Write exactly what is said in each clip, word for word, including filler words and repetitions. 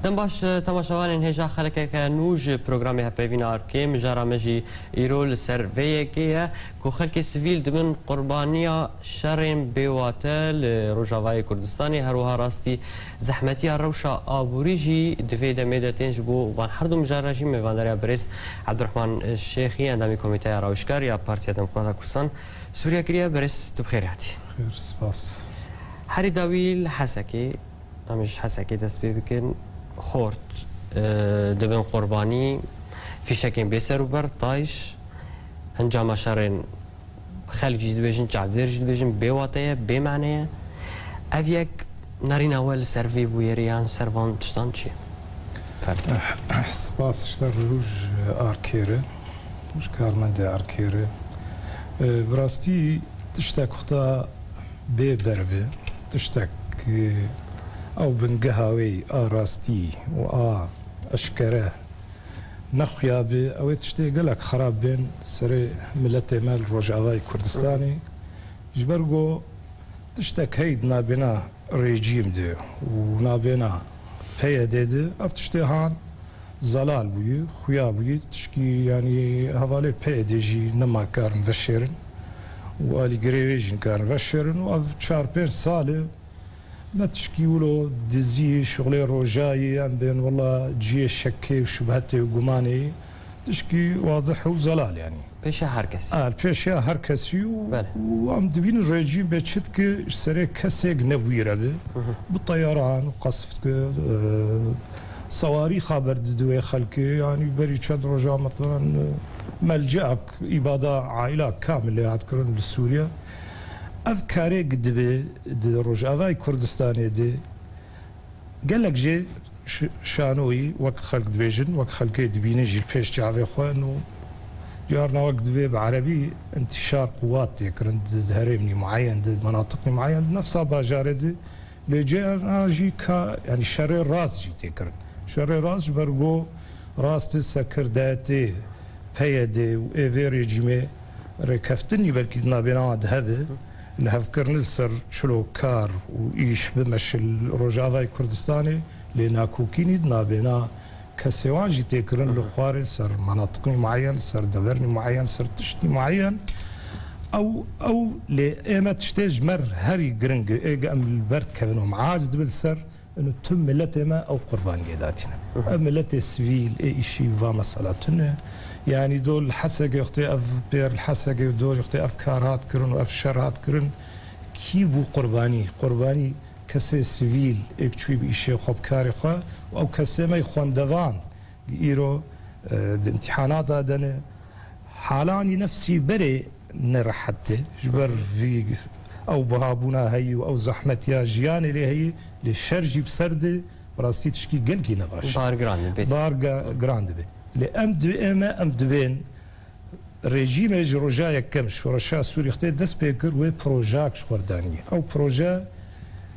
Dem baş, temaşevanên hêja xelekeke nû ji programê Hevpeyvîna Arkê, mijara me jî îro li ser vê yekê ye ku xelkê sivîl dibin qurbaniya şerên bêwate li Rojavayê Kurdistanê. Her wiha rastî zehmetiya rewşa aborî jî di vê demê de tên. Ji bo van her du mijara jî mêvandariya birêz Ebdurehman Şêxî, endamê Komîteya Rawişkar ya Partiya Demokrata Kurdistan Sûriye kiriye. Birêz, tu bi xêrê hatî. Xêr, spas. Herî dawî li Hesekê, em ji Hesekê dest pê bikin, xort, e, dibin qurbanî, fîşekên bêserûber, tayş, encama şerên, xelk jî dibêjin, çavdêr jî dibêjin, bê wate ye, bê mane ye. Ev yek nerîna we li ser vê bûyerê yan ser van tiştan çi ye? Ferq. Spas ji te re û ji Arkê re, ji karmendê Arkê re. E, bi rastî tiştek xwe ta bê ber be, tiştek, e, ew bingeha wê a rastî û a eşkere nexuya be, ew ê tiştê gelek xerab bên serê miletê me li Rojavayê Kurdistanê. Ji ber ku tiştek hey di nabêna rejîm de û nabêna P Y D de, ev tiştê han zelal bûyî, xuya bûyî, tişkî, yanî, hevalê P Y D jî nema karin veşêrin û alîgirê wê jî nikarin veşêrin û ev çar pênc sal e ne tişkî wilo dizî, şixulê rojayê, em bên wela cihê şekê û şubhetê û gumanê, tişkî wadih û zelal, yanî. Pêşiya her kesî. A, pêşiya her kesî û, Belê. û em dibînin rejîm bê çi dike ji serê kesêk nebûyî re be. Hı hı. Bi teyaran û qesf dike, e, sewarî xaber dide wê xelkê, yanî berî çend roja, metelen, e, melceak, îbada aîla kamilê hat kirin li Sûriye. Ev karê dibe di Rojavayê Kurdistanê de gelek jê ş-, şanoyî wek xelk dibêjin, wek xelkê dibînin jî li pêş çavê xwe û carna wek dibê bi erebî intîşar quwat tê kirin di, di herêmî mueyen, di menatiqî mueyen, di nefsa bajarê de lê carna jî ka, yanî şerê rast jî tê kirin. Şerê rast ji ber ku rast serkirdayetê P Y D û ê vê rejîmê rêkeftinî belkî di nabêna wan de hebe, lihevkirin li ser çilo kar û îş bimeşe li Rojavayê Kurdistanê, lê nakokînî di nabêna kesê wan jî tê kirin li xwarê ser menatiqî mueyen, ser devernî mueyen, ser tiştî mueyen. Ew, ew lê ê me tiştê ji me re herî giring e, ê em li ber dikevin û meac dibe li ser Ino tu miletê me ew qurbaniyê datîne. Hı hı. Ev miletê sivîl ê îşî va mesela tune. Yanî do li Hesekê wextê ev pêr li Hesekê û dorî wextê ev kar hat kirin û ev şer hat kirin, kî bû qurbanî? Qurbanî kesê sivîl ê çûyî bi îşê xwe, bi karê xwe û ew kesê me xwendevan îro, e, di îmtîhanata de ne. Halanî nefsî berê nerehet e. Ji ber vî ew bihabûna heyî û ew zehmetiya jiyanê lê heyî, lê şer jî bi ser de, bi rastî tişkî gelkî nebaş e. Bar giran dibe. Bar ga-, giran dibe. Lê em di-, ê me, em dibên rejîmê ji roja yekem şoreşa Sûrî xtê dest pê kir, wê projak ji xwe danî. Ew proje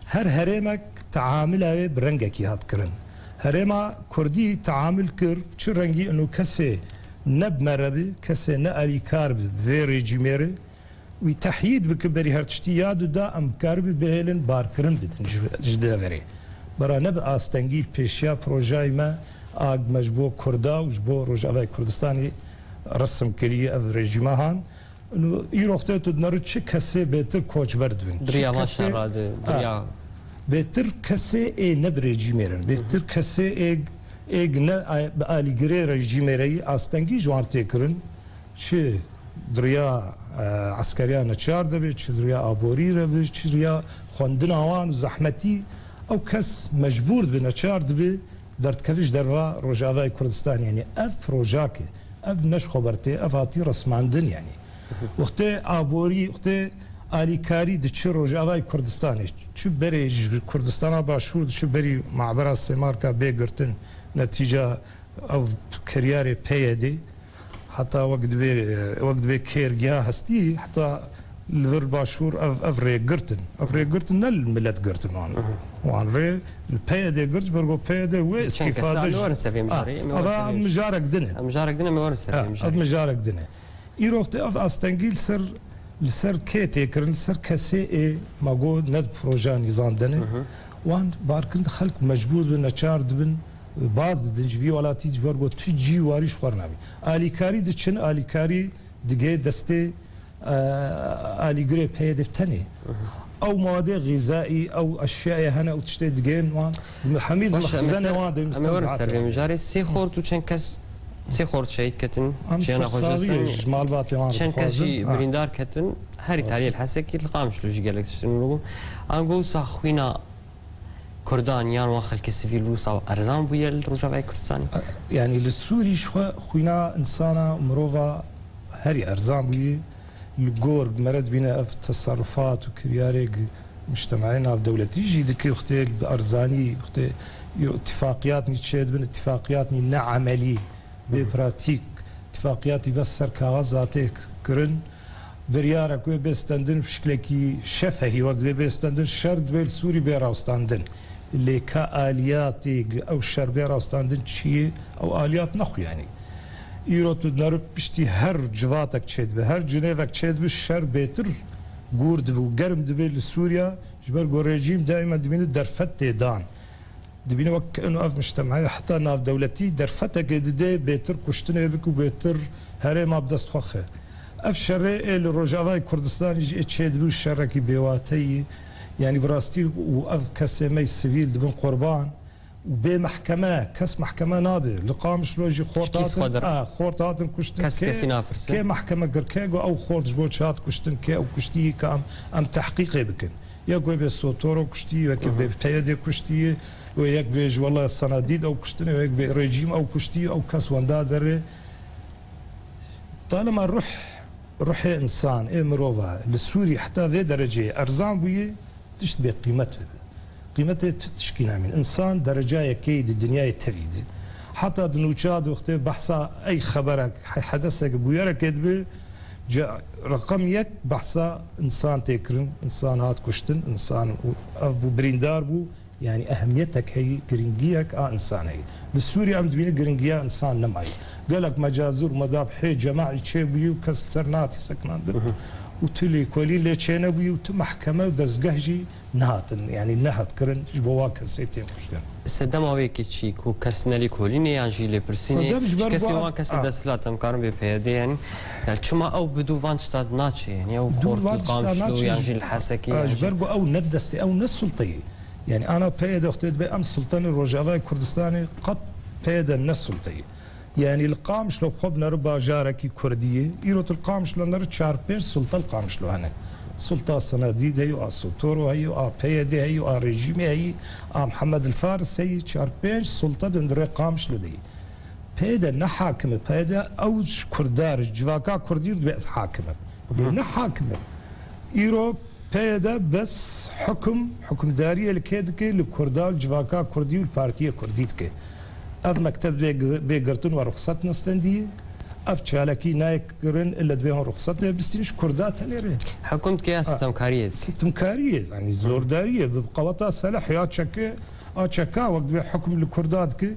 her herêmek teamila wê bi rengekî hat kirin. Herêma Kurdî teamil kir, çi rengî ino kesê ne bi me re bi, kesê ne alîkar bi vê rejîmê re, wî tehyîd bike berî her tiştî ya du da em karibî bihêlin barkirin bidin ji, ji deverê. Bera ne bi astengî pêşiya projayê me a me ji bo Kurda û ji bo Rojavayê Kurdistanê resim kirî ev rejîma han. Û îro wextê tu dineri çi kesê bêtir koçber dibin. Çi Diriya van kesê, şerra de, ha, diriya. Bêtir kesê ê ne bi rejîmê re, bêtir kesê ê, ê ne a-, bi alîgirê rejîmê re yî astengî ji wan tê kirin. Çi diriya, e, eskeriya neçar de be, çi diriya aborî re be, çi diriya xwendina wan û zehmetî, ew kes mecbûr dibe, neçar dibe, derdikeve ji derva Rojavayê Kurdistanê. Yanî ev projak e, ev ne ji xwe ber tê, ev hatî resmandin yanî. Wextê aborî, wextê alîkarî diçe Rojavayê Kurdistanê, çi berê ji Kurdistana Başûr diçe berî Mabera Sêmarka bê girtin, netîca ev kiryarê P Y D, heta wek dibê, wek dibê kêrgeha hestî, heta li vir başûr ev, ev rê girtin. Ev rê girtin ne li milet girtin wan. Hı hı. Wan rê li P Y D girt, ji ber ku P Y D wê Çend kes îstîfa an de ji-, werin ser vê mijarê, ha, em ê werin ser vê mijarê. Mijarek din e. Em mijarek din e, em ê werin ser vê mijarê. Ha, ev mijarek din e. Îro wextê ev astengî li ser, li ser kê tê kirin, li ser kesê ê me got ne di projeya nîzam de ne. Hı hı. Wan bar kirin, xelk mecbûr dibin, neçar dibin. baz didin ji vî welatî, ji ber ku tu cî warî ji xwe re nabî. Alîkarî diçin, alîkarî digê destê, e, alîgirê PYD tenê. Ew madê xîzaî, ew eşyayê hene, ew tiştê digên wan. Hemî Baş, em ê mexzene ser, wan de em ê werin ser vê mijarê. Sê xort û çend kes, sê xort şehîd ketin. Em jiyana xwe ji dest sersaxî ji malbatê wan re dixwazin. Çend kes jî birîndar ketin. Herî taliyê li Hesekî, li Qamişlo jî gelek tiştin bû. Ango wisa xwîna Kurdan yan wan xelkê sivîl wisa erzan bûye li Rojavayê Kurdistanê? Yanî li Sûrî ji xwe xwîna insana û mirova herî erzan bûye. Li gor mere dibîne ev teserrufat û kiryarêk mujtemeyê navdewletî jî dike, wextê bi erzanî, wextê îtifaqiyatnî çêdibin, îtifaqiyatnî ne emelî, bê pratîk, îtifaqiyatî bes ser kaxeza tê kirin. Biryarek wê bê stendin, fişklekî şefehî wek dibê bê stendin, şer dibê li Sûrî bê rawestandin. Lê ka aliyatê ew şer bê rawestandin çi ye? Ew aliyat nexuyanî. Îro tu dineri piştî her civatek çêdibe, her cinêvek çêdibe, şer bêtir gûr dibe û germ dibe li Sûriya, ji ber ku rejîm daîma dibîne derfet tê dan. Dibîne wek ino ev mujtemeyê heta navdewletî derfetekê dide bêtir kuştinê bike û bêtir herêma bi dest xwe xe. Ev şerê ê li Rojavayê Kurdistanê jî ê çêdibû şerekî bêwateyî. Yanî bi rastî û ev kesê me sivîl dibin qurban û bê mehkeme, kes mehkeme nabe. Li Qamişlo jî xort hatin, a, xort hatin kuştin. Kes kesî napirse. Kê mehkeme kir, kê got ew xort ji bo çi hat kuştin, kê ew kuştî, ka em, em tehqîqê bikin. Yek wê bê Sotoro kuştî, yek bê PYD kuştî, wê yek bê ji wela Senadîd ew kuştine, yek bê rejîm ew kuştî, ew kes wenda derê. Talema ruh, ruhê insan, ê mirova li Sûrî heta vê dereceyê erzan bûye, tişt bê qîmet bibe. Qîmetê tu tişkî namîn. Insan dereca yekê di dinyayê tevî di. Heta di nûça di wextê behsa ey xeberek, he-, hedesek, bûyerek dibe, ca-, reqem yek behsa insan tê kirin, insan hat kuştin, insan ev bû, birîndar bû. Yanî ehemiyetek heyî, giringiyek a insan heyî. Li Sûrî em dibînin giringiya insan nemaye. Gelek mecazir û medab hê cemaî çêbûyî û kes li ser nehatî sekinandin. Û tu lêkolîn lê çênebûyî û tu mehkeme û dezgeh jî nehatin, yanî nehat kirin ji bo wa kesê tên kuştin. Sedema wê yekê çi ku kes ne lêkolîn e yan jî lêpirsîn e? Sedem ji ber kesê wan kesê desthilat em karin bê PYD yanî. Ya çima ew bi dû van tişta naçe? Yanî ew xort li Qamişlo yan jî li Hesekê, a, yan ji jî ber ku ew ne bi destê, ew ne sulteyê. Yanî ana PYD wextê dibe em sultanê Rojavayê Kurdistanê, qet PYD ne sulteyê. Yanî li Qamişlo xwe bineri bajarekî Kurdî ye. Îro tu li Qamişlo neri çar pênc sulta li Qamişlo hene. Sulta Senadîd heyî, a Sotoro heyî, a PYD heyî, a rejîmê heyî, a Mihemed el Faris heyî, çar pênc sulta di hundirê Qamişlo de yî. PYD ne hakim e. PYD ew ji Kurda re, ji civaka Kurdî re dibe ez hakim im. Lê ne hakim e. Îro PYD bes hukum, hukimdariyê li kê dike? Li Kurda, li civaka Kurdî û li Partiya Kurdî dike. Ev mekteb bê, bê girtin we ruxsat nestendiyê. Ev çalakî nayê kirin, ille dibê hon ruxsatê bistîn ji Kurda tenê re. Hukum dike ya sitemkariyê dike. Sitemkariyê, yanî zordariyê, bi qeweta seleh ya çeke, a çeka wek dibê hukum li Kurda dike.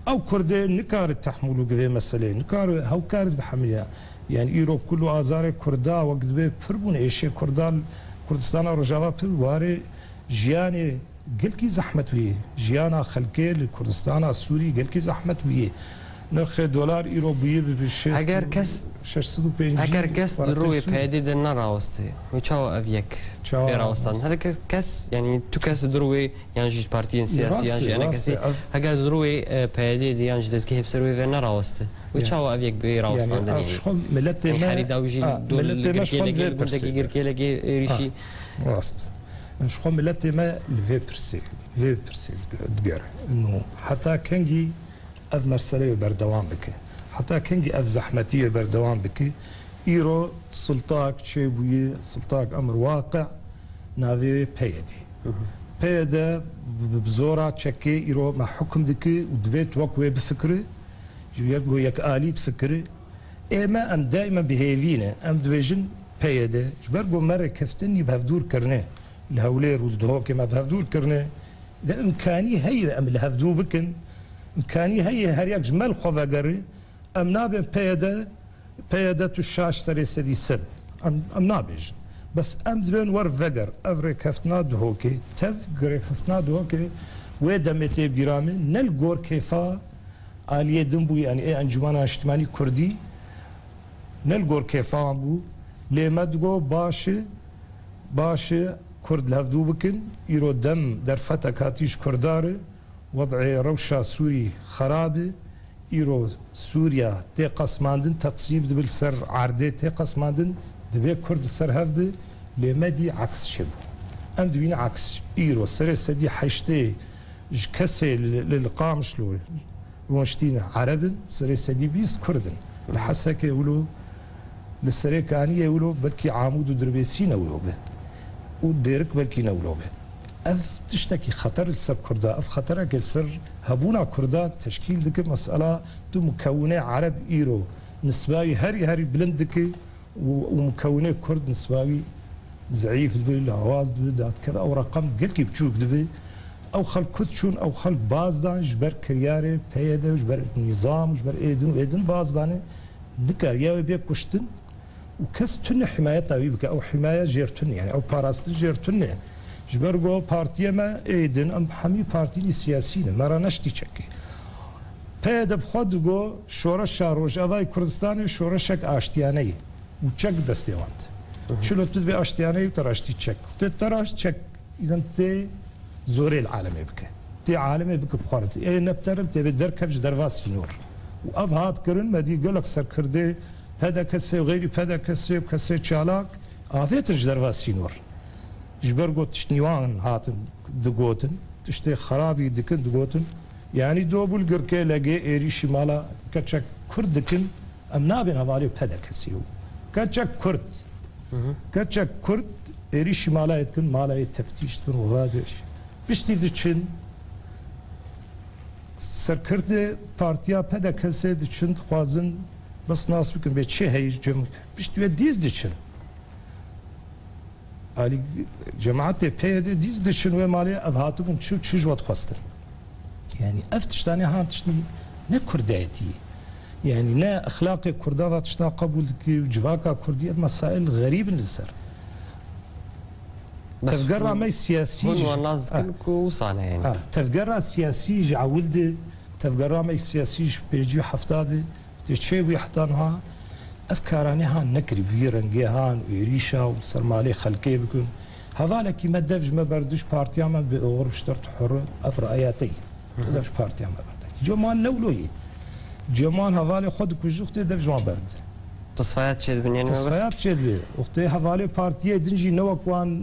Ew Kurdê nikare tehmûl û givê meseleyê, nikare hewkar bihemilîne. Yanî îro kul û azarê Kurda wek dibê pir bûn, êşê Kurda li Kurdistana Rojava pir bû. Warê jiyanê gelkî zehmet wî ye. Jiyana xelkê li Kurdistana Sûrî gelkî zehmet wî ye. Nirxê dolar îro bûye bi, bi şêst, Eger kes, şeş sed û pêncî eger kes di rûyê Sûrî. PYD de neraweste, wê çawa ev yek bê rawestan? Her kes, yanî tu kes di rûyê yan jî partiyên siyasî, yan jî ene kesî, heger di rûyê, e, PYD de yan jî dezgehê bi ser wê ve neraweste, wê çawa ev yek bê rawestandin? Yanî ev ji xwe miletê me, herî dawî jî, a, dû li girkê legê, li gundekî girkê legê êrîşî. Rast. Ji xwe miletê me li vê pirsê, vê pirsê digere. Û heta kengî ev meseleyê berdewam bike? Heta kengî ev zehmetiyê berdewam bike? Îro sultak çêbûye, sultak emir waqi navê wê PYD. PYD bi, bi zora çekê îro me hukum dike û dibê tu wek wê bifikire, ji yek, yek alî difikire. Ê me em daîma bi hêvî ne. Em dibêjin PYD. Ji ber ku me rêkeftin yî bi hevdûr kirine. Li Hewlêr û li Duhokê me bi hevdûr kirine. De imkanî heye em li hevdû bikin. Imkanî heye her yek ji me li xwe vegere. Em nabên PYD, PYD tu şaş serê sedî sed. Em, em nabêjin. Bes em dibên wer veger. Ev rêkeftina Duhokê, tev rêkeftina Duhokê Wê demê tê bîra min, ne li gor kêfa aliyê din bû, yanî ê Encûmena Niştimanî Kurdî ne li gor kêfa wan bû. Lê me digot, baş e, baş e, Kurd li hevdû bikin. Îro dem derfetek hatî ji Kurda re, wed'ê rewşa Sûrî xerab e. Îro Sûriya tê qesmandin, teqsîm dibe, li ser erdê tê qesmandin, divê Kurd li ser hev be, lê me dî aks çêbû. Em dibînin aks. Îro serê sedî heştê ji kesê li, li, li Qamişlo rûniştîne Ereb in, serê sedî bîst Kurd in. Li Hesekê wilo, li Serêkaniyê wilo, belkî Amûd û Dirbêsî ne wilo be. Û Dêrik belkî ne wilo be. Ev tiştekî xeter li ser Kurda, ev xetereke li ser hebûna Kurda teşkîl dike. Mesela tu mukewinê Ereb îro nisba wî herî herî bilind dike û, û mukewinê Kurd nisba wî zeîf dibe, lawaz dibe, dadikeve. Ew reqem gelkî biçûk dibe. Ew xelk ku çûn, ew xelk baz dan ji ber kiryarê P Y D û ji ber nîzam û ji ber êdin û êdin baz dane. Nikariya wê bê kuştin. Û kes tune himayeta wî bike. Ew himaya jêr tune, yani ew parastin jêr tune. Ji ber ku partiyê me êdin, em hemî partînî siyasî ne. Me re neştî çekê. P Y D bi xwe digo şoreşa Rojavayê Kurdistanê şoreşek aştiyane ye. Û çek destê wan de. Çilo tu dibê aştiyane ye, te raştî çek. Te, te raşt çek. Îzen tê zorê li alemê bike. Tê alemê bike bi xwe re. Ê nebterim tê bê derkev ji derva sînor. Û ev hat kirin, me dî gelek serkirdê P D K S û xeyrî P D K S û kesê çalak avêtin ji derva sînor. Ji ber got tiştnî wan hatin digotin, tiştê xerabî dikin digotin. Yanî do bû li girkê legê êrîşî mala keçek Kurd dikin, em nabên hevalê P D K S û. Keçek Kurd. Keçek Kurd êrîşî malayê dikin, malayê teftîş dikin û radêş. Piştî diçin, serkirdê partiya P D K S diçin, dixwazin bes nas bikin, bê çi heyî cem. Piştî wê dîz diçin. Alî cemaetê P Y D dîz diçin wê malê, ev hatibûn çi, çi ji we dixwestin. Yani ev tiştanê han tiştî ne kurdayetî, yani ne exlaqê kurda va tişta qebûl dike û civaka kurdî, ev mesail xerîb in li ser. Bes tevgera hûn, me siyasî hûn jî, wan nas dikin ha, ku wisa ne yani. Ha, tevgera siyasî ji ewil de, tevgera me siyasî ji pêncî û hefta de, tê çêbû heta niha ev karanê han nekirî, vî rengê han û êrîşa û ser malê xelkê bikin. Hevalekî me dev ji me berdiş, partiya me bi oxir ştert huru, ev raya te ye. Hı hı. Dev ji partiya me berdiş. Cemal ne wilo ye. Cemal hevalê xwe dikujî, wextê dev ji wan berdi. Tesfayat çêdibin, yani. Tesfayat çêdibe. Wextê hevalê partiyê din jî ne wek wan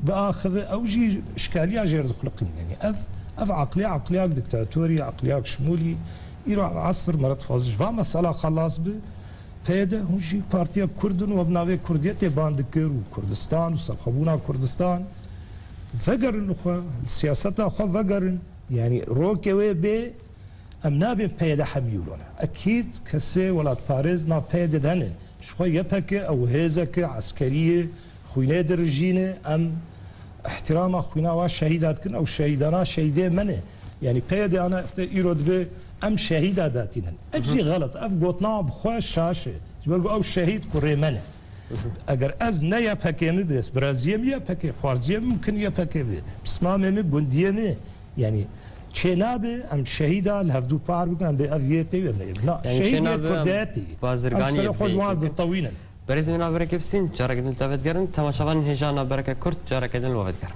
biaxive, ew jî şkaliya jêr dixuliqîn. Yani ev, ev aqliya, aqliyak diktatorî, aqliyak şimûlî, îro esr me re dixwaze ji van mesela xelas bi. P Y D hûn jî partiya Kurd in û bi navê Kurdiyetê ban dikir û Kurdistan û serxwebûna Kurdistan. Vegerin li xwe, li siyaseta xwe vegerin. Yanî rokê wê bê, em nabên P Y D hemî wilo ne. Ekîd kesê welatparêz nav P Y D de hene. Ji xwe Y P G ew hêzeke eskerî ye, xwînê dirijîne, em îhtîrama xwîna wan şehîda dikin, ew şehîdana şehîdê me ne. Yanî P Y D ana îro dibe em şehîda datînin. Ev jî xelet, ev gotina bi xwe şaş e. Ji ber ku ew şehîd kurê me ne. Eger ez ne Y P K min bes, biraziyê min Y P K, xwarziyê min mumkin Y P K be, pismamê min, gundiyê min, yanî çênabe em şehîda li hevdû par bikin, em bê ev yê tê, ev ne. Na, yanî şehîd yê çênabe em kurdayetî. Bazirganiyê em serê xwe ji wan bikin. Ditewînin. Berêz min a bereke Bistîn, careke din li te vedigerin. Temaşevanên hêja navbereke kurt, careke din li we vedigerin.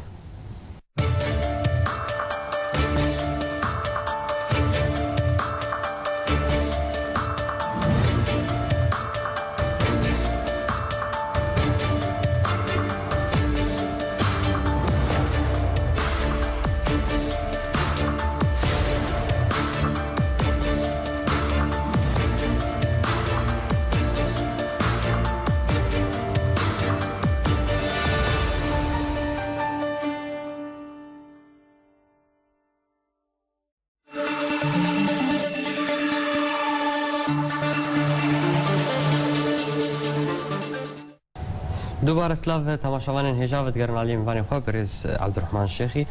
Dubare silav temaşevanên hêja vedigerin aliyê mêvanê xwe, birêz Ebdurrahman Şêxî.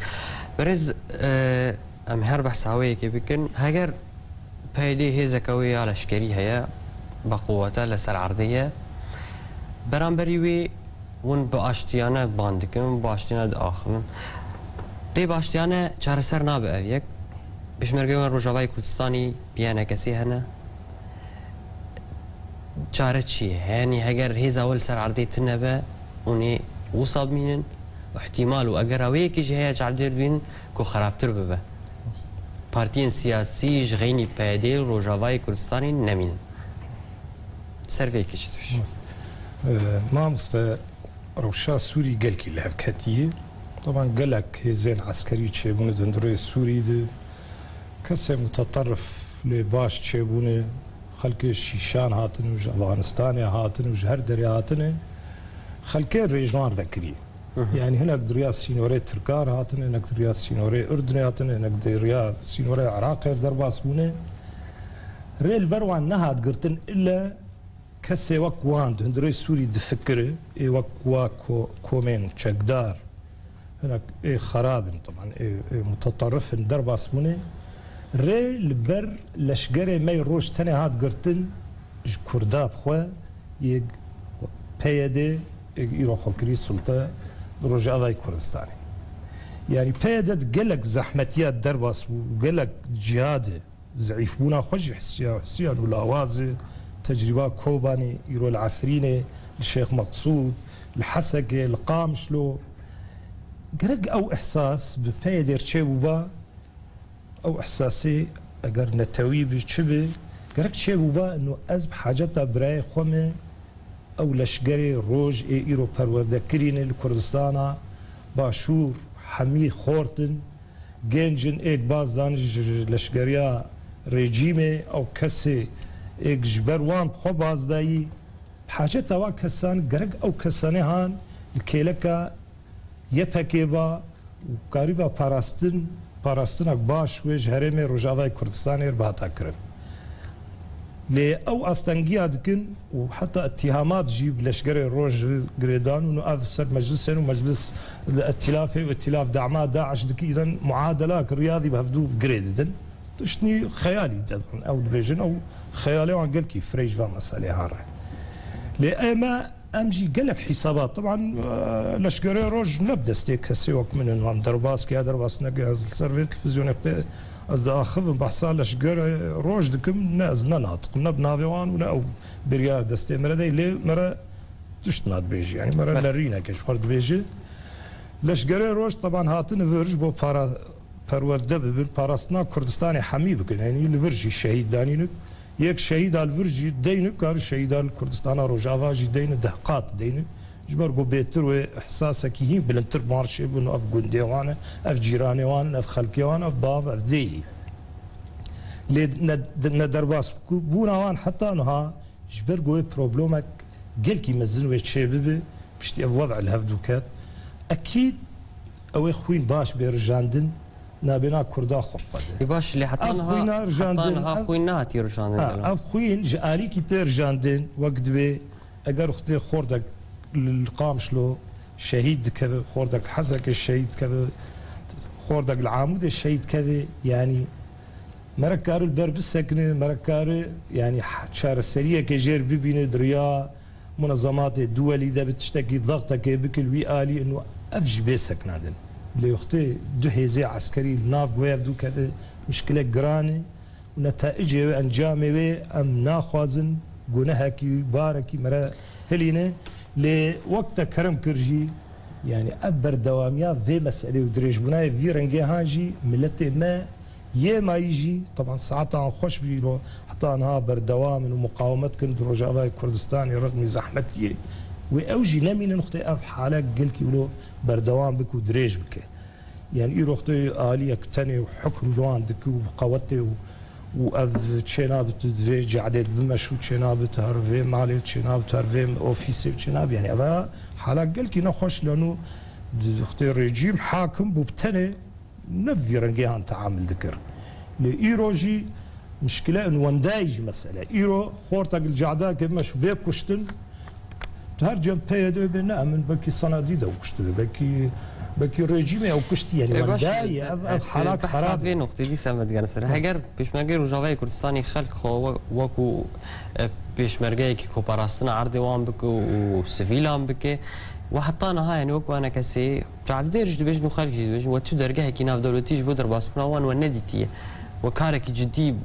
Birêz, e, em her behsa wê yekê bikin. Heger P Y D hêzeke wê ya leşkerî heye, bi quwete li ser erdê ye. Beramberî wê hûn bi aştiyane ban dikin, bi aştiyane diaxivin. Bê baştiyane çareser nabe ev yek. Pêşmergeyên Rojavayê Kurdistanî bi YNKSê hene. Çare çi ye? Yanî heger hêza we li ser erdê tune be, hûn ê wisa bimînin. Îhtîmal û egera wê yekê jî heye ji erdê bimînin ku xerabtir bibe. Partiyên siyasî ji xeynî PYDê li Rojavayê Kurdistanê nemînin. Ser vê yekê çi dibêjî? Ee, mamoste, Rewşa Sûrî gelkî li hev ketiye. Taban gelek hêzên eskerî çêbûne di hundirê Sûrî de. Kesê muteterif lê baş çêbûne. Xelkê Şîşan hatine û ji Efxanistanê hatine û ji her derê hatine. Xelkê rêjwan vekirî. Hı hı. Yanî hinek di riya sînorê Tirkar hatine, hinek di riya sînorê Urdunê hatine, hinek di riya sînorê Iraqê derbas bûne. Rê li ber wan nehat girtin, ille kesê wek wan di hundirê Sûrî difikire, ê wek wa ko-, komên çekdar, hinek ê xerab in, taban ê, ê muteterif in, derbas bûne. Rê li ber leşgerê me yê roj tenê hat girtin, ji Kurda bi xwe, yek PYD, yek îro xwe kirî sulte Rojavayê Kurdistanê. Yanî PYD di gelek zehmetiya derbas bû, gelek cihadê. Zeîfbûna xwe jî hisiya-, hisiyan û lawazê tecrîba Kobanê, îro li Efrînê, li Şêx Meqsûd, li Hesekê, li Qamişlo. Gerek ew ihsas bi PYDê re çêbûba, ew ihsasê eger netewî bi, çi bi, gerek çêbûba, ino ez bi haceta birayê xwe me, ew leşgerê roj ê îro perwerde kirîne li Kurdistana Başûr, hemî xort in, genc in, êk baz dan ji leşgeriya rejîmê, ew kesê êk ji ber wan bi xwe baz dayî. Haceta wa kesan, gerek ew kesanê han li kêleka YPG'ê ba û karîba parastin, parastinek baş wê ji herêmê Rojavayê Kurdistanê re bihata kirin. Lê ew astengiya dikin û heta îtîhamat jî bi leşgerê roj girêdan û ev ser meclisên û meclis li îtîlafê û îtîlaf dema DAIŞ dikî, îran muadela ki riyadî bi hevdû girê didin. Tiştî xeyalî de, ew dibêjin, ew xeyalê wan gelkî fireh ji van meselê ha re. Lê ê me, em jî gelek hîsabat, teban, e, leşgerê roj ne bi destê kesê wek min in, wan derbas kiya, derbas neke, ez li ser vê televîzyonê xwe ez diaxivim, behsa leşgerê roj dikim, ne ez ne natiq im, ne bi navê wan û ne ew biryar destê me re dey, lê me re tişt nadibêjî, yanî me re nerîneke ji xwe dibêje. Leşgerê roj, teban, hatine vir ji bo para perwerde bibin, parastina Kurdistanê hemî bikin. Yanî li vir jî şehîd danînin. Yek şehîda li vir jî deynin, kar şehîda li Kurdistana Rojava jî deynin, deh qat deynin. Ji ber ku bêtir wê ihsasekî hîn bilindtir marşê bûn, ev gundê wan e, ev cîranê wan in, ev xelkê wan, ev bav, ev dêyî. Lê ne, ne derbas bûna wan heta niha ji ber ku wê problemek gelkî mezin wê çêbibe, piştî ev wed li hev dû ket. Ekîd ew ê xwîn baş bê rijandin, nabêna Kurda xwe bixwe de. Ê baş, lê heta niha, heta niha xwîn nehatiye rijandin. Ha, ev xwîn ji alîkî tê rijandin, wek divê, eger xwedê xortek li, li Qamişlo şehîd dikeve, xortek li Hesekê şehîd dikeve, xortek li Amûdê şehîd dikeve, yanî Mere kari li ber bisekine, mere kari, yanî, çareseriyeke jêr bibîne di riya munezematê duwelî de bi tiştekî, dextekê bike li wî alî, ino ev jî bê seknandin. Lê wextê du hêzê eskerî li nav guhev dû keve, mişkile giran e û netaicê wê, encamê wê em naxwazin gunehekî, barekî mere hilîne. Lê wek te kerem kir jî, yanî ev berdewamiya vê meselê û dirêjbûnayê vî rengê han jî miletê me yê mayî jî, teban saetan xweş bî îro, heta niha berdewam in û muqawemet kin di Rojavayê Kurdistanê rexmî zehmetiyê. Wê ew jî nemînin wextê ev hale gelkî wilo berdewam bike û dirêj bike. Yanî îro wextê aliyek tenê û hukm li wan dike û bi qewetê û, û ev çênabit di vê cadê de bimeş û çênabit her vê malê, çênabit her vê ofîsê, çênabit. Yanî ev hala gelkî nexweş leno di wextê rejîm hakim bû bi tenê ne vî rengê han teamil dikir. Lê îro jî mişkile in wendayî jî mesele. Îro xortek li cadakê meş bê kuştin, tu her cem PYD bê, ne, min belkî sanadî de kuştibe, belkî Belkî rejîmê ew kuştî, yanî E, baş, wendayê, e, ev, e, ev halak behsa xerab vê e. noqtê dîsa me digere ser. Heger Pêşmergeyê Rojavayê Kurdistanê xelk xwe we-, wekû, e, pêşmergeyekî ku parastina erdê wan bike û sivîlan bike, we heta niha, yanî wekû enekesê çavdêr jî dibêjin û xelk jî dibêjin, we tu dergehekî navdewletî ji bo derbasbûna wan we nedîtiye. We karekî cidî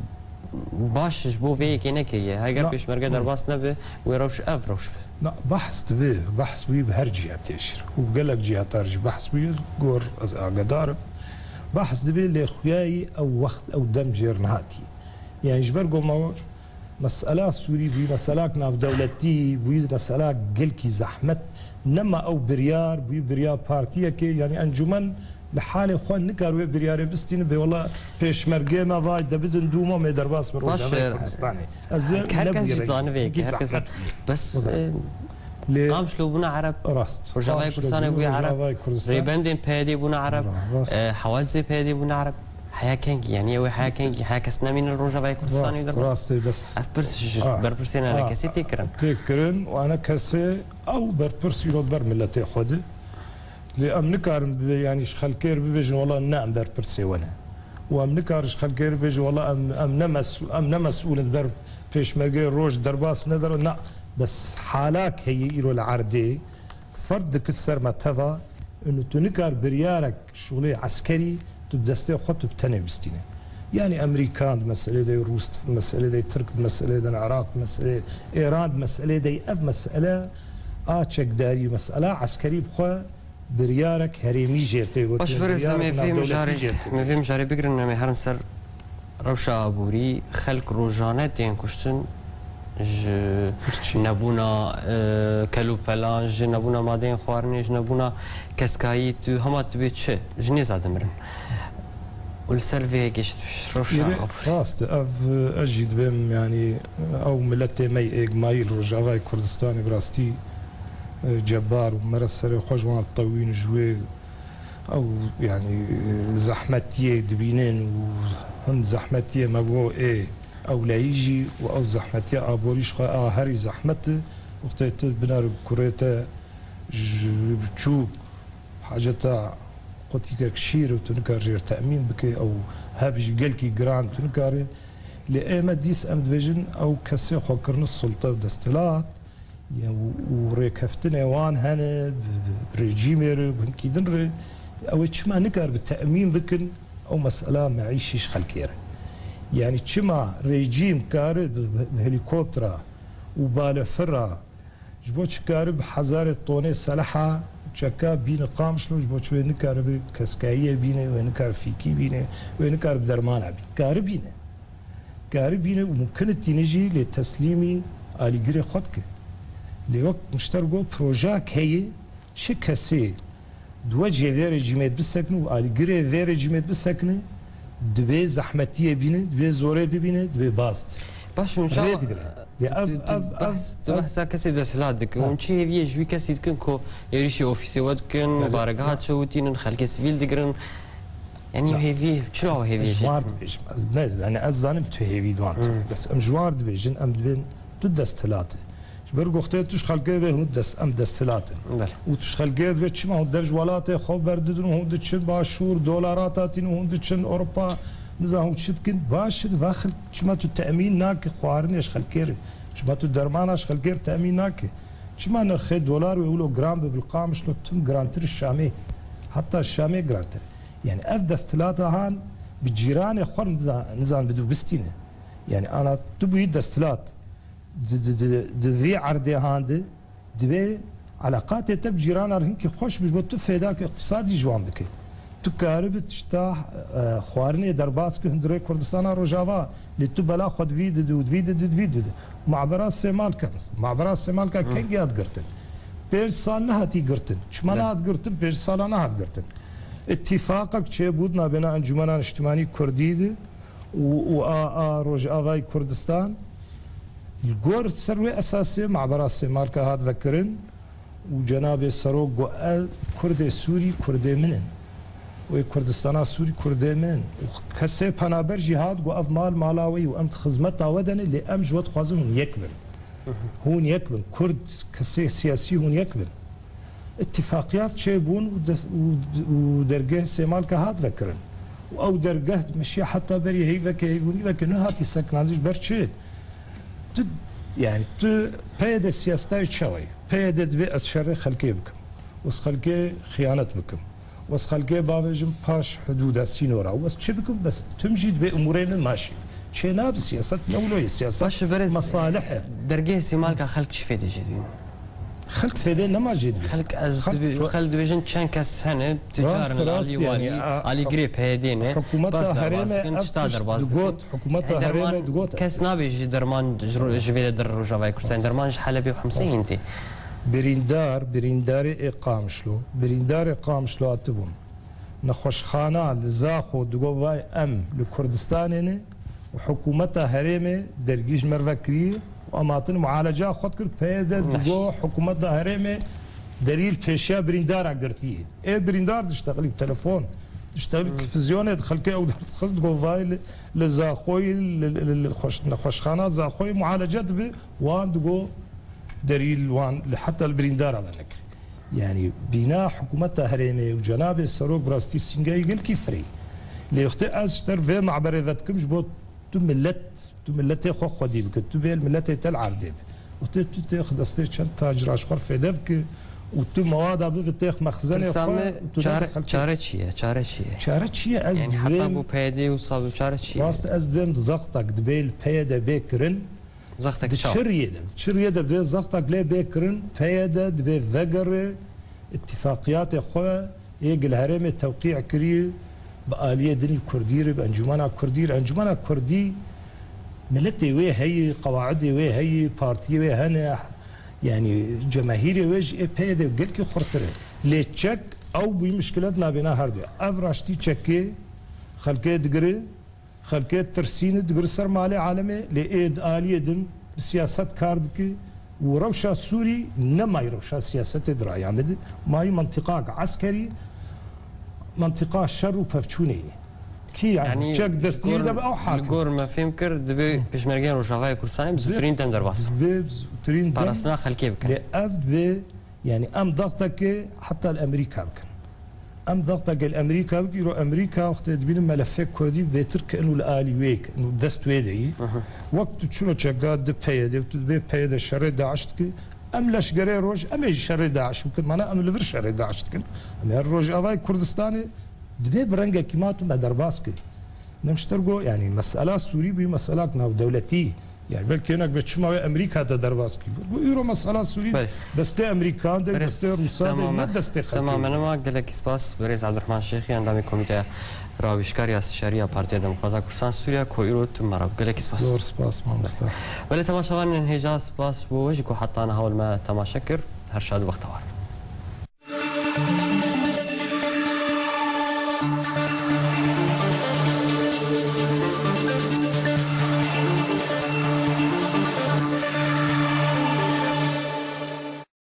baş ji bo vê yekê nekiriye. Heger Na, pêşmerge hı. derbas nebe, wê rewş ev rewş be. Na, behs dibe, behs bûyî bi her cihetê jî. Û bi gelek cihetar jî behs bûyî, gor ez agedar im. Behs dibe lê xuyayî ew wext, ew dem jêr nehatiye. Yani ji ber ku me mesela Sûrî bûyî, meselak navdewletî bûyî, meselak gelkî zehmet. Nema ew biryar bûyî, biryar partiyekê, yani encûmen li halê xwe nikar wê biryarê bistîne, bê wela pêşmergê me vay de bidin dû mamê derbas bi Baş, Rojavayê e, Kurdistanê. Ez dê her kes jî nebûyerek zanivê yekî, her kes zehmet bûye. Bes, Bû da. e, Lê Qamişlo bûne Ereb, Rast. Rojavayê Qamişlo Kurdistanê bûne bûye Ereb, Rojavayê Kurdistan. rêbendên P Y D'ê bûne Ereb, Rast. e, hewazê P Y D'ê bûne Ereb. Heya kengî, yani ew heya kengî, heya kes nemîne Rojavayê Kurdistanê Rast, de bas. rast e, bes. Ev pirs ji Ah, ber pirsên ah, enekesî tê kirin. Tê kirin û enekesê ew berpirs îro ber miletê xwe de. Lê em nikarin bibe, yanî ji xelkê re bibêjin, wela ne em berpirsê we ne. Û em nikarin ji xelkê re bêjin, wela em, em ne mesû-, em ne mesûl in ber pêşmergeyê roj derbas nedere. Na, bes halak heye îro li erdê, ferd dikit ser me teva, û tu nikar biryarek şûlê eskerî tu bi destê xwe tu bi tenê bistîne. Yanî Emerîkan di meselê de, Rûs di meselê de, Tirk di meselê de, Iraq di meselê, Êran di meselê de, ev mesele a çekdarî, mesela eskerî bi xwe biryarek herêmî jêr tê gotin, Baş, birêz, biryarek me vê navdewletî mijarê, jêr tê me vê gotin. mijarê bigirin, em ê herin ser rewşa aborî. Xelk rojane tên kuştin ji Birçî. nebûna, e, kelûpelan, ji nebûna madeyên xwarinê, ji nebûna keskayî, tu hema tu bê çi? Ji nêza dimirin. Û li ser vê yekê ji rewşa Yê aborî. rast e, ev, ez jî dibêm, yanî ew miletê me yê êgmayî li Rojavayê Kurdistanê bi rastî, e, cebar û mere serê xwe ji wan tewîn ji wê ew, yanî, e, zehmetiyê dibînin û him zehmetiyê me bo ê ewleyî jî û ew zehmetiya aborî ji xwe a herî zehmet e. Wextê tu binêre kurê te ji biçûk haceta qutîkek şîr û tu nikar jêr temîn bike, ew heb jî gelkî giran tu nikare. Lê ê me dîs em dibêjin ew kesê xwe kirine sulte û desthilat, ya û, û rêkeftinê wan hene bi, bi, bi rejîmê re, bi hinkî din re, ew ê çima nikar bi temîn bikin ew mesela meîşî ji xelkê re? Yanî çima rejîm kare bi, bi, bi helîkoptera û balefira Ji bo çi kare bi hezarê tonê seleha çeka bîne Qamişlo, ji bo çi wê nikare bi keskayiyê bîne, wê nikare fîkî bîne, wê nikare bi dermana bîne. Kare bîne. Kare bîne û mumkin e tîne jî lê teslîmî alîgirê xwe dike. Lê wek mişter got, projak heye, çi kesê Di wecihê vê rejîmê bisekine û alîgirê vê rejîmê bisekine, dibê zehmetiyê bîne, dibê zorê bibîne, dibê baz. Baş, hûn çawa Rê digire. Ya ev, tu, tu ev, ev, behs, tu ev behsa kesê desthilat dikin. Ha. Hûn çi hêviyê ji wî kesî dikin ku êrîşî ofîsê we dikin, Belê. baregeha dişewitînin, xelkê sivîl digirin? Yanî Ya. hêviyê, çira Ez, hêviyê ez ji wan jê dibêjim. Ez ne, yani ez zanim tu hêvî di wan tune. Hmm. Bes em ji wan dibêjin, em dibên tu desthilat e. Ji ber goxtê tu ji xelkê ve hûn dest, em desthilat in. Belê. Û tu ji xelkê ve çima hûn dev ji welatê xwe berdidin û hûn diçin başûr, dolara tatîn û hûn diçin Ewropa, nizam hûn çi dikin? Baş e, va xelk, çima tu temîn nake xwarinê ji xelkê re? Çima tu dermana ji xelkê re temîn nake? Çima nirxê dolar wê wilo giran be, bi Qamişlo tim girantir Şamê? Heta Şamê girantir. Yani ev desthilata han bi cîranê xwe niza-, nizan bidû bistîne. Yani ana tu bûyî desthilat. Di, di, di, di vî erdê han de divê eleqatê te bi cîrana re hinkî xweş bi, ji bo tu fêdake îqtisadî ji wan bike. Tu karibi tişta, e, xwarinê derbas ki hundirê Kurdistana Rojava, lê tu bela xwe di vî didi û di vî didi, di vî didi. Mabera Sêmalka, mabera Sêmalka Hı. kengî hat girtin? Pênc sal nehatî girtin. Çima Ne. nehat girtin? Pênc sala nehat girtin. Îtîfaqek çêbû di navbêna Encûmena Niştimanî Kurdî de û, û a, a Rojavayê Kurdistan. Li gor ser wê esasê mabera Sêmalka hat vekirin û cenabê Serok got, "Ev Kurdê Sûrî Kurdê min in. Wê Kurdistana Sûrî Kurdê min in." Û kesê penaber jî hat got, "Ev mal mala we ye û em di xizmeta we de ne, lê em ji we dixwazin hûn yek bin. Hûn yek bin. Kurd, kesê siyasî hûn yek bin." Îtîfaqiyat çêbûn û des-, û, û dergeh Sêmalka hat vekirin. Û ew dergeh dimeşiya heta berî heyveke, heyvûnî veke nehatî sekinandin ji ber çi? Tu, yani tu P Y D siyaseta wê çawa ye? P Y D dibê ez şerê xelkê bikim. Ez xelkê xiyanet bikim. Ez xelkê bavêjim paş hudûda sînora. Ez çi bikim? Bes tim jî dibê umûrê min maşî. Çê nabe siyaset, ne wilo ye siyaset. Baş e, berêz, mesalih e. Dergehê Sêmalka xelk çi fêdê jê dibîne? Xelk fêdê nema jê dibîne. Xelk ez Xelk dibi-, xelk dibêjin çend kes hene, tucar in, rast, alî rast, walî, yani, a, alîgirê P Y D ne. Hikûmeta Bas herême derbas dikin, ev çi ta tişt derbas dikin. digot, hikûmeta E, derman herême digot. kes nabe jî derman ji ro-, ji vê de dir Rojavayê Kurdistan. Rast. Derman ji Helebê û Hemsê Rast. hîn tê. Birîndar, birîndarê ê Qamişlo, birîndarê Qamişlo hatibûn. Nexweşxana li Zaxo digo vay em li Kurdistanê ne û hikûmeta herêmê dergî ji me re vekirî û em hatin mualeca xwe dikir. P Y D Baş. digo hikûmeta herêmê derî li pêşiya birîndara girtî. Ê birîndar diştexilî bi telefon, diştexilî Hmm. televîzyonê, di xelkê ew derdixist, digo vay li, li Zaxoyê, li, li, li, li xweş-, nexweşxana Zaxoyê mualece dibe, wan digo derî li wan, li heta li birîndara ve nekir. Yani bîna hikûmeta herêmê û cenabê serok bi rastî sîngeyê gelkî firê. Lê wextê ez ji te re vê mehberê vedikim ji bo tu millet, tu milletê xwe xwedî bike, tu bê li milletê te li erdê be. Wextê tu têx destê çend tacira ji xwe re fêde bike û tu mewada bive têx mexzenê Pirsa xwe me, û tu çare, dest xelkê çare çi ye? Çare çi ye? Çare çi ye? Ez Yani dibêm heta bu P Y D û sabit çare çi ye? Rast ez dibêm zextek dibê li P Y D bê kirin. Zextek Di çawa? çi riyê de, di çi riyê de bê zextek lê bê kirin, P Y D dibê vegere îtîfaqiyatê xwe yê gil herêmê tewqî kirî bi aliyê dinî Kurdî re, bi encûmena Kurdî re. Encûmena Kurdî miletê wê heye, qewaidê wê heye, partiyê wê hene, yanî cemahîrê wê ji ê P Y D gelkî xurtir e. Lê çek ew bûyî mişkilet nabêna her du. Ev raştî çekê xelkê digire, Xelkê tirsîne, digire ser malê alemê, lê ê di aliyê din bi siyaset kar dike û rewşa Sûrî ne mayî rewşa siyasetê di raya min de, mayî mentiqak eskerî, mentiqa şer û pevçûnê ye. Kî yani Yanî çek destî gor, de be ew li hakim. gor me fêm kir, divê Hı. pêşmergeyên Rojavayê Kurdistanê bi Divê, zûtirîn dem derbas bin. divê bi zûtirîn dem. Parastina xelkê bikin. Lê ev divê, yani em daxteke heta li Amerîka bikin. Em daxteke li Amerîka bik, îro Amerîka wextê dibînin melefê Kurdî bêtir ke û li alî wê ke û dest wê de yî. Aha. Wek tu çilo çeka di P Y D û tu dibê P Y D şerê DAIŞ dike, em leşgerê roj, em ê jî şerê DAIŞ bikin. Mana em li vir şerê DAIŞ dikin. Em her Rojavayê Kurdistanê dibê bi rengekî ma tu me derbas kir. Nem ji te re got, yani mesela Sûrî bû, meselak navdewletî. Yani belkî hinek be çima wê Amerîka te derbas kir. Got, îro mesela Sûrî Belê. destê Amerîkan de, Berêz, destê Rûsan de, temamen, ne destê xelkê temamen de. Ama gelek spas, berêz Abdurrahman Şêxî, endamê Komîteya Rawîşkar ya Stişarî ya Partiya Demokrata Kurdistan Sûriye, ku îro tu me re bû. Gelek spas. Zor spas, mamosta. Belê, temaşevanên hêja, spas bo we jî ku heta niha li me temaşe kir. Her şad û bextewar.